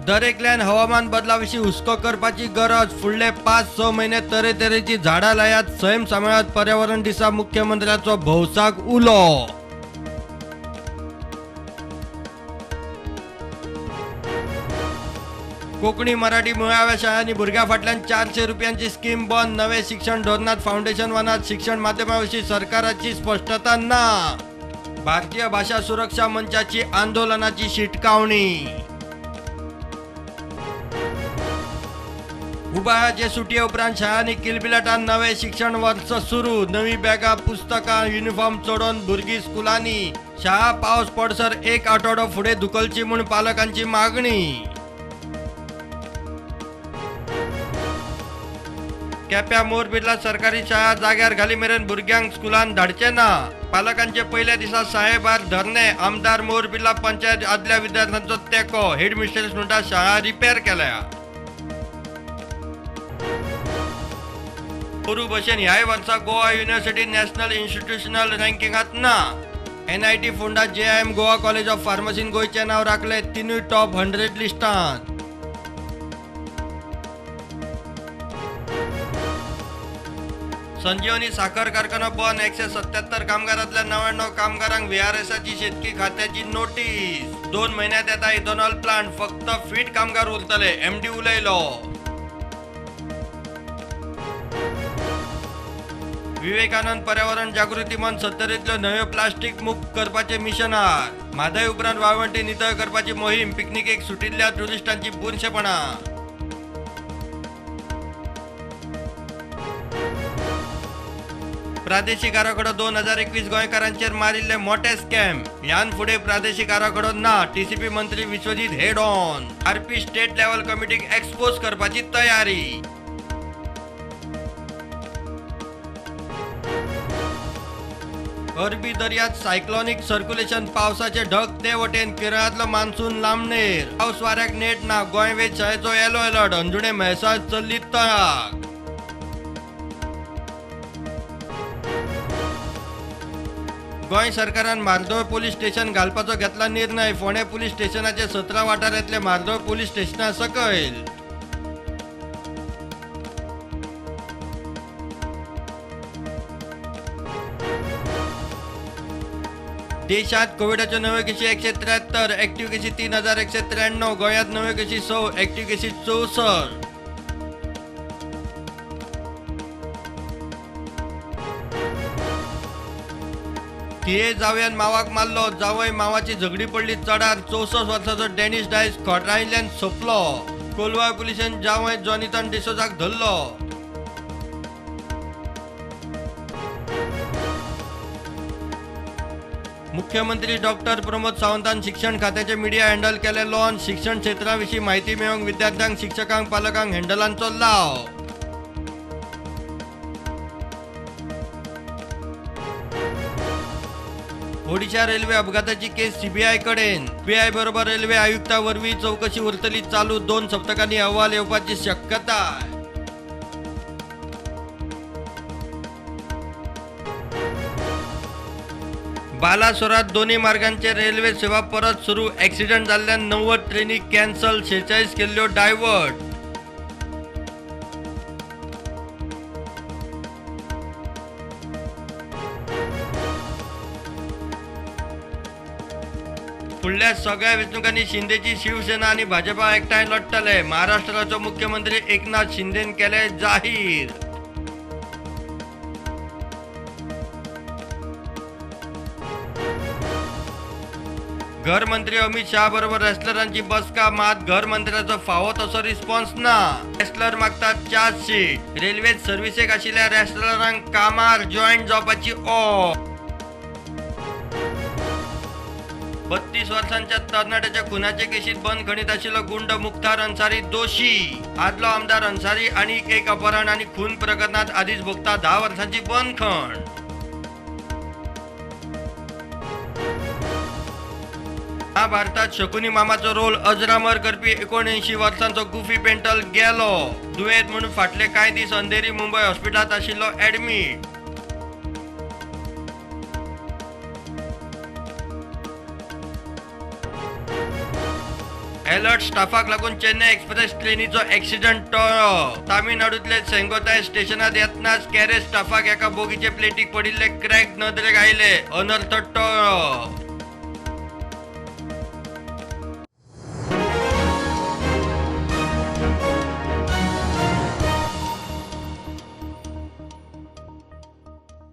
दरेकल्यान हवामान बदला विशीं हुस्को करपाची गरज. फुडले 5-6 म्हयने तरेतरेची झाडां लायात. सैम सांबाळात. पर्यावरण दिसा मुख्यमंत्र्याचो भौसाक उलो. कोंकणी मराठी मुळाव्या शाळांनी भुरग्यां फाटल्यान 400 रुपयांची स्कीम बंद. नवे शिक्षण धोरणात फाउंडेशन वनात शिक्षण माध्यमा विशीं सरकाराची स्पश्टता ना. भारतीय भाषा सुरक्षा मंचाची आंदोलनाची शिटकावणी. उबाळाचे सुटये उपरांत शाळांनी किलबिलाटान नवे शिक्षण वर्स सुरू. नवी बॅगां, पुस्तकां, युनिफॉर्म चडोवन भुरगीं स्कुलांनी. शाळा पावस पडसर एक आठवडो फुडें धुकलची म्हूण पालकांची मागणी. केप्यां मोरबिर्ला सरकारी शाळा जाग्यार घाली मेरेन भुरग्यांक स्कुलान धाडचे ना. पालकांचे पयल्या दिसा शाळे भायर धरणे. आमदार मोरबिर्ला पंचायत आदल्या विद्यार्थ्यांचो तेंको. हेडमिस्ट्रेस म्हणटा शाळा रिपेर केल्या. पोरू भशेन ह्याय वर्सा गोवा युनिव्हर्सिटी नॅशनल इन्स्टिट्युशनल रँकिंगांत ना. NIT Ponda JIM Goa college of फार्मसीन गोंयचें नांव राखलें 3 टॉप 100 लिस्टांत. संजीवनी साखर कारखानो बंद. 177 कामगारांतल्या 99 कामगारांक व्हीआरएसाची शेतकी खात्याची नोटीस. 2 म्हयन्यांत येता इथेनॉल प्लांट, फक्त फिट कामगार उरतले, एमडी उलयलो. विवेकानंद पर्यावरण जागृती मंच सत्तरींतल्यो न्हंयो प्लास्टीक मुक्त करपाचे मिशनार. म्हादय उपरांत वाळवंटी नितळ करपाची मोहीम. पिकनिकेक सुटिल्ल्या ट्युरिस्टांची बुरशेपणां. प्रादेशिक आराखडो 2021 गोंयकारांचेर मारिल्ले मोटे स्कॅम. ह्यान फुडें प्रादेशिक आराखडो ना. टीसीपी मंत्री Vishwajit head on. RP state level कमिटीक expose करपाची तयारी. अरबी दर्यात सायक्लॉनिक सर्क्युलेशन, पावसाचे ढग ते वटेन केरळांतलो मान्सून लांबणेर. पावस वाऱ्याक नेट ना. गोंय वेध शाळेचो येलो अलर्ट. अंजुणे म्हैसाळ चल्ली तळाक. गोंय सरकारान म्हार्दोळ पुलीस स्टेशन घालपाचो घेतला निर्णय. फोंडें पुलीस स्टेशनाचे 17 वाठार येतले म्हार्दोळ पुलीस स्टेशना सकयल. देशात कोविडाच्यो नव्यो केशी 173, ऍक्टिव्ह केशी 3193. गोंयांत नव्यो केशी 100, ऍक्टिव्ह केशी 64. थिये जावयान मावाक मारलो. जावय मावाची झगडी पडली चडार. 64 वर्साचो डॅनिश डायस खोटरायल्ल्यान सोंपलो. कोलवाळ पुलिशेन जावय जॉनिथन डिसोजाक धरलो. मुख्यमंत्री डॉक्टर प्रमोद सावंतान शिक्षण खात्याचे मिडिया हँडल केले लॉन्च. शिक्षण क्षेत्रा विशीं माहिती मेळोवंक विद्यार्थ्यांक, शिक्षकांक, पालकांक हँडलांचो लाव. ओडिशा रेल्वे अपघाताची केस सीबीआय कडेन. सीबीआय बरोबर रेल्वे आयुक्ता वरवीं चवकशी उरतली चालू. 2 सप्तकांनी अहवाल येवपाची शक्यताय. बालासोरात दोन्ही मार्गांचे रेल्वे सेवा परत सुरू. ॲक्सिडेंट जाल्ल्यान 90 ट्रेनी कॅन्सल, 46 केल्ल्यो डायव्हर्ट. फुडल्या सगळ्या वेंचणुकांनी शिंदेची शिवसेना आनी भाजपा एकठांय लढटले. महाराष्ट्राचो मुख्यमंत्री एकनाथ शिंदेन केले जाहीर. घरमंत्री अमित शाह बरोबर रेस्लरांची बसका, मात घरमंत्र्याचो फावो तसो रिस्पॉन्स ना. रेस्लर मागतात चार्जशीट. रेल्वेत सर्विसेक आशिल्ल्या रेस्लरांक कामार जॉयंट जावपाची ऑ. 32 वर्सांच्या तरणाट्याच्या खुनाचे केशीत बंदखणीत आशिल्लो गुंड मुख्तार अन्सारी दोशी. आदलो आमदार अन्सारी आनी एक अपहरण आनी खून प्रकरणात आदींच भोगता 10 वर्सांची बंदखण. महाभारतात शकुनी मामाचो रोल अजरामर करपी 79 वर्सांचो गुफी पेंटल गेलो. दुयेंत म्हणून फाटले कांय दीस अंधेरी मुंबय हॉस्पिटलांत आशिल्लो ऍडमीट. अलर्ट स्टाफाक लागून चेन्नई एक्सप्रेस ट्रेनीचो एक्सिडंट टळ्ळो. तामिळनाडूंतले सेंगोताय स्टेशनात येतनाच कॅरेज स्टाफाक एका बोगीचे प्लेटीक पडिल्ले क्रॅक नदरेक आयले. अनर्थ टळ्ळो.